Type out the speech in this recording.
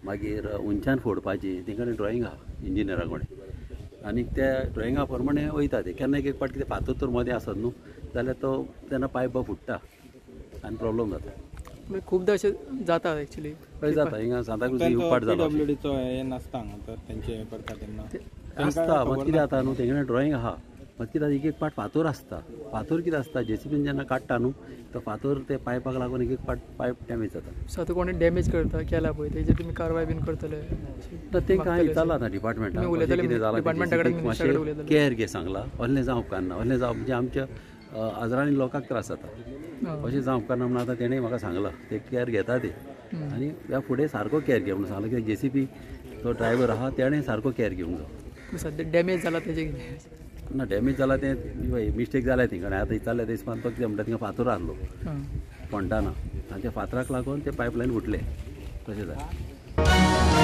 मागीर उंचान फोडपाची तेंकडे ड्रॉइंग आहा इंजिनियरा कडेन आनी त्या ड्रॉइंगा प्रमाणे वयता ते. केन्ना एक एक पाट कितें फातर तर मदें आसत न्हू जाल्यार तो तेन्ना पायप फुट्टा आनी प्रॉब्लम जाता. खूबदां अशें जाता एक्चुअली. हय जाता. हिंगा सांताक्रूज एक पाट जाला. पीडब्ल्यूडीचो हें नासता हांगा तर तेंचे हें करता तेन्ना आसता. मात कितें जाता न्हू तेंगेलें ड्रॉइंग आहा, मात कितें एक एक पाट फातर आसता. फातर कितें आसता जेसीबीन जेन्ना काडटा न्हू तो फातर ते पायपाक लागून एक एक पाट पायप डॅमेज जाता. सो आतां कोणी डॅमेज करता केला पळय तेजेर तुमी कारवाय बीन करतले? ना तेंकां हांवें विचारलां आतां डिपार्टमेंटाक कितें जालां मातशें केअर घे सांगलां. असलें जावं उपकारना, असलें जावप म्हणजे आमच्या हजारांनी लोकांक त्रास जाता. अशें जावं उपकारना म्हणून आतां तेणें म्हाका सांगलां ते केअर घेता ते आनी ह्या फुडें सारको केअर घे म्हणून सांगलां. कित्याक जेसीबी तो ड्रायवर आहा तेणें सारको केअर घेवंक जाय. सद्या डॅमेज जाला तेजें कितें? ना डॅमेज जाला तें मिस्टेक जाल्या थिंगा. आतां विचारलें ते हिसपान तो कितें म्हणटा थिंगा फातर आहलो फोंडटाना आनी त्या फातराक लागून ते पायपलायन फुटलें तशें जालें.